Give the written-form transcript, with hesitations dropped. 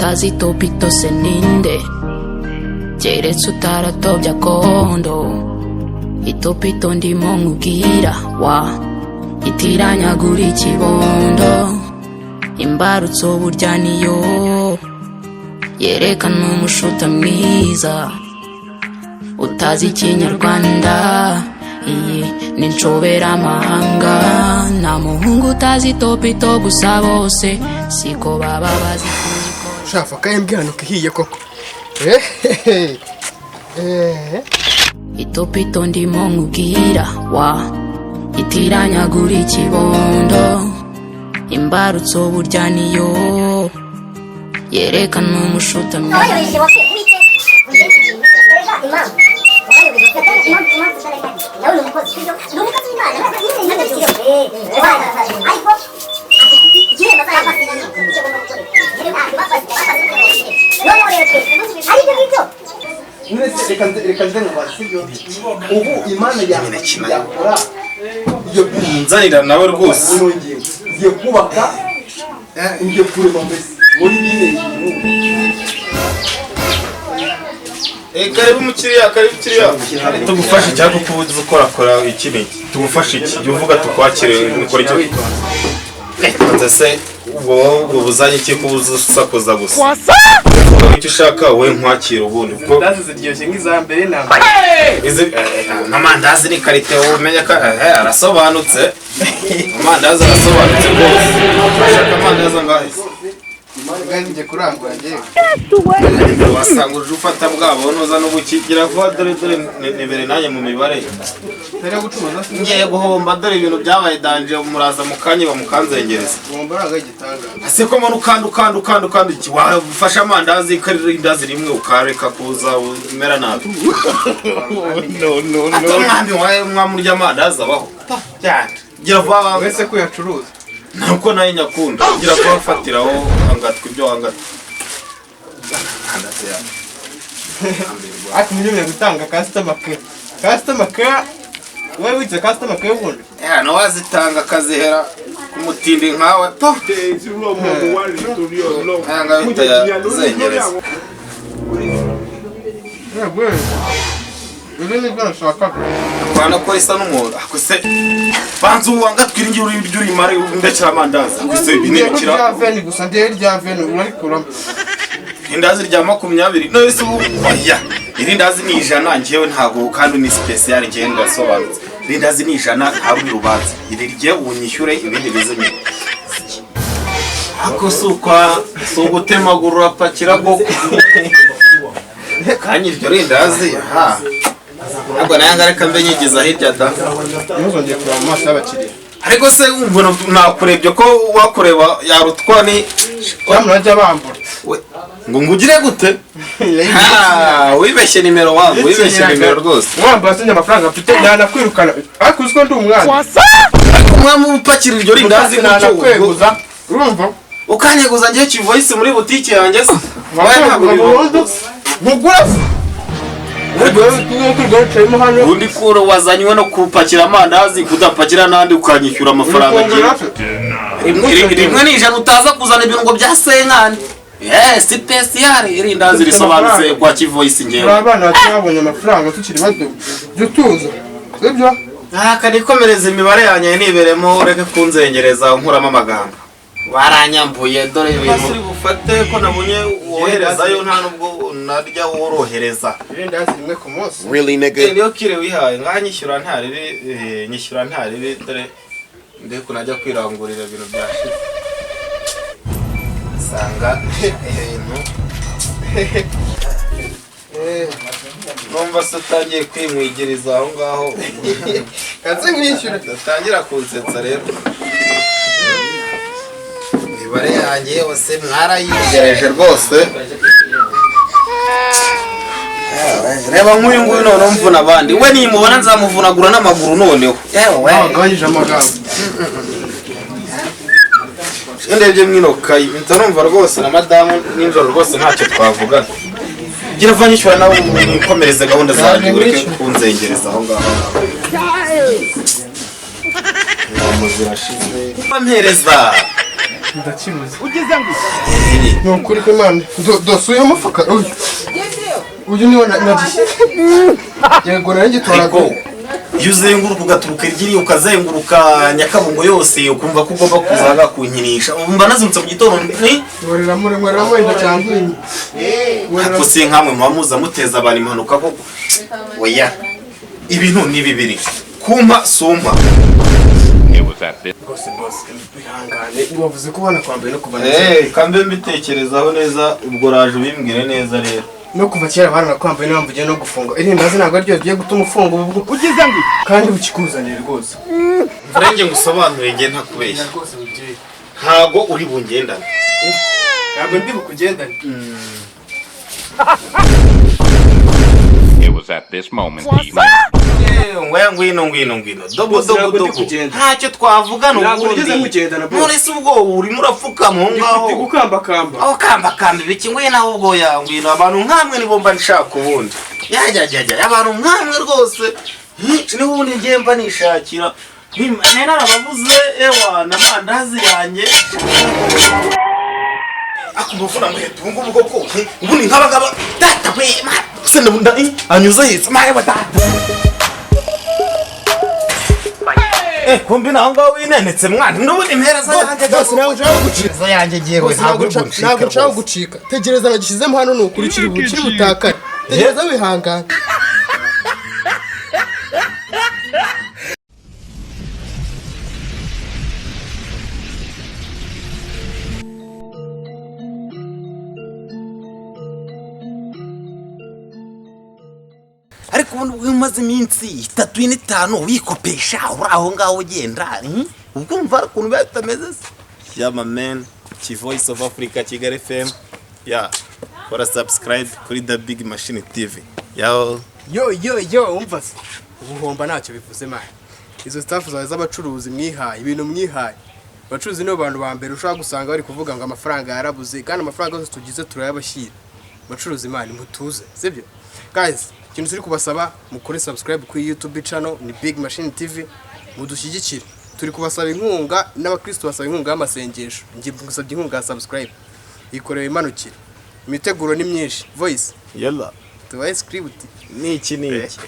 Utazi topito se ninde? Keretse utaratobya kondo. Itopito ndimo nkubwira wa itiranyagura ikibondo. Imbarutso burya niyo yerekana umushuta mwiza. Utazi Ikinyarwanda, iyi ni inshoberamahanga. Nta muhungu utazi topito, gusa bose siko baba bazi kuyikora. Shafa kayembwe hano kihiye koko. Eh eh. Itopito ndimo nkubwira wa itiranyagura ikibondo. Imbarutso burya niyo yerekana umushuta mwiza. Abayobeje wapfuye Uwiteka impamvu abayobeje impamvu nawe ni umukozi, sibyo? Ni umukozi w'Imana ariko afite igihembo azajya icyo agomba gukora. Noneho rero twe ari ibyo ngibyo. Reka nze nkubaze, sibyo? Ubu Imana yakora iyo Nzanira nawe rwose. Ino ngingo ngiye kubaka, ngiye kurema mbese muri bine. Karibu mukiriya, karibu mukiriya. Tugufashe cyangwa kuko uzi ukorakora iki n'iki? Tugufashe iki? Jya uvuga tukwakire, ukora icyo. Nze se ubwo wowe ubwo buzanye iki ko uza usakuza gusa? Uvuga icyo ushaka wowe nkwakira ubundi kuko Indazi ziryoshye nk'iza mbere ntabwo. Izi amandazi ni qualité, umenya ko arasobanutse. Amandazi arasobanutse rwose. Urashaka amandazi angahe se? Kandi njye kurangura njyewe. Wasanga uje ufata bwa bunoza n'ubukigira vuba, dore dore nibere nanjye mu mibare. Mbere yo gucuruza se. Ngiye guhomba, dore ibintu byabaye danger, muraza mu kanya bamukanzengereza. Ugomba uranga igitangaza. Ese ko mbona ukanda ukanda ukanda ukanda iki, wafashe amandazi ukarira indazi rimwe ukareka kuza umera nabi? No, no. Ati umwami wawe umwami urya amandazi abaho gira vuba. Wese ko uyacuruza. Nuko nayo nyakunda, gira vuba, fatiraho angatwa ibyo wangatwa. Amandazi yawe. Ariko mujye gutanga customer care. Customer care. Wowe witse customer care ubundi. Hano wazitanga akazihera ku mutindi nkawe po. Aya ngayo utayazengereza. Yego. Ibi ni byo nashakaga. Rwanda ko isa n'umuhondo ako se, banza ubu wangatwira ingi uri urimare ndekera amandazi ako se, ibi ni ibikira. Rya 20 gusa, ndiye rya 20 urarikuramo. Indazi rya 20 none se ubu oya, iri ndazi ni 100 njyewe ntabwo, kandi ni spécial, njyewe ndasobanutse. Iri ndazi ni 100, ntabwo urubanza iri rye unyishyure ibindi bize nyuma. Ako si ukwa si ugutemagura urapakira koko kanya iryo rindazi aha ntabwo nayo ngareka mbe nyigiza hirya da. Ntuzongere kureba mu maso y'abakiriya. Ariko se wumva nakurebye ko wakureba yarutwa ni Cyangwa ajya bambura. Ngo ngugire gute? Ha, wibeshye nimero wangu, wibeshye nimero rwose. Wambara sinjye amafaranga mfite nanakwirukana, ariko uzi ko ndi umwana. Ariko umwami upakira iryo rindazi gutyo Nanakweguza, urumva? Ukanyeguza ngiye kivoice muri butike yanjye se? Wowe ntabwo Wakweguza burundu nkugura se nk'uko hano. Ubundi kuro wazanywe no kupakira amandazi, kudapakira n'andi ukanyishyura amafaranga agiye. Rimwe ni 100, utaza kuzana ibirungo bya 50. Spécial, irindazi risobanutse kwa kivoice Turi ngewe. abana bato babonye amafaranga tukiri bato, jya utuza, sibyo? Aka nikomereza imibare yanjye niberemo, ureke kunzengereza nkuramo amagambo. Baranyambuye, dore ibintu bufate ko nabonye woherezayo, nta nubwo narya worohereza. Irindazi rimwe ku munsi. Really, nigga? Niyo kire wihaye ngaha, nyishyura ntaribi, nyishyura ntaribi, dore ndeko najya kwirangurira ibintu byashize sanga ibintu numva se utangiye kwimwigiriza aho ngaho. Kanze nkwishyure. Utangira kunsetsa rero, imibare yanjye yose mwarayigereje rwose. Reba nk'uyu nguyu noneho mvuna abandi, we nimubona nzamuvunagura n'amaguru noneho, yewe. Wagabanyije amagambo. Iyo ndebye mwino kayi mpita numva rwose na madamu nijoro rwose ntacyo twavugana. Gira vuba nyishyura nawe nikomereze gahunda zanjye, ureke kunzengereza aho ngaho. Ingoma zirashize, mpereza. Ndakibuze. Ni ukuri ko Imana dosuye umufuka uyu. Uyu niwo nagiye. Yego nanjye Ariko toraguye. iyo uzenguruka ugaturuka iryiri ukazenguruka Nyakabungo yose, ukumva ko ugomba kuzaga kunkinisha, mba nazindutse mu gitondo ni Nkoreramo nkoreramo wenda cyangwa. Ariko si nkamwe muba muza muteza abantu impanuka koko? Oya, ibintu ni bibiri, kumpa sumpa. It was at this Rwose boss, ihangane, wavuze ko banakwambaye no kuva kera. Eh, kambe mbitekerezaho neza, ubwo raje ubimbwire neza rero. No kuva kera baranakwambaye, niyo mpamvu ugiye no gufunga. Irindazi ntabwo ariryo rigiye gutuma ufunga ubu ugize ngo kandi bukikuzaniye rwose. Mvurenge ngusobanurire, nge ntakubeshya. Rwose mubyeyi. Ntago uri bungendane. Ntabwo ndi bukugendane. It was at this moment he knew. Ngwaya, ngwino ngwino ngwino, dogo. Boss, Dogo ntabwo ndi dogo. kugenda. Ntacyo twavugana. Ntabwo Ubundi nigeze nkugendana, boss. None se ubwo urimo urapfukama aho Ndi ngaho? gukambakamba. Aho kambakamba ibiki? Ngwino ahubwo ya, ngwino. Abantu nkamwe nibo mba nshaka ubundi, yajyajyajya abantu nkamwe rwose. Niho ubundi ngiye mba nishakira. Nari narababuze, ewa n'amandazi yanjye akumufuna muheto ubu ngubu koko. Ubundi nk'abangaba, data we, se ndabunda anyuze heza mawe data. Kumbi naho ngaho winenetse mwana, n'ubundi impera za yanjye. Bose nawe nshaka gucika. Za yanjye ngiye Bose ntabwo uri ntabwo nshaka buncike. gucika. Tegereza, nagishyizemo hano, ni ukuri kiri butakare. Tegereza wihangane. Ariko ubundi ubwo umaze iminsi 3, 4, 5 wikopesha uri aho ngaho ugenda, ubwo umva hari ukuntu biba bitameze se? Yama man, ki Voice of Africa, Kigali FM ya, kora subscribe kuri The Big Machine TV yaho. Yo yo yo, umva se, ubuhomba ntacyo bivuze man. Izo staff zawe z'abacuruzi mwihaye, ibintu mwihaye, abacuruzi nibo bantu ba mbere ushobora gusanga bari kuvuga ngo amafaranga yarabuze, kandi amafaranga yose tugize turayabashyira. Abacuruzi man, mutuze, sibyo? Guys, ikintu turi kubasaba, mukore subscribe kuri YouTube channel ni Big Machine TV, mudushyigikire. Turi kubasaba inkunga, n'abakristo basaba inkunga y'amasengesho, njye ngusabye inkunga ya subscribe. Ikorewe imanukire, imiteguro ni myinshi. Voice Yalla. tubaye script. Niki niki.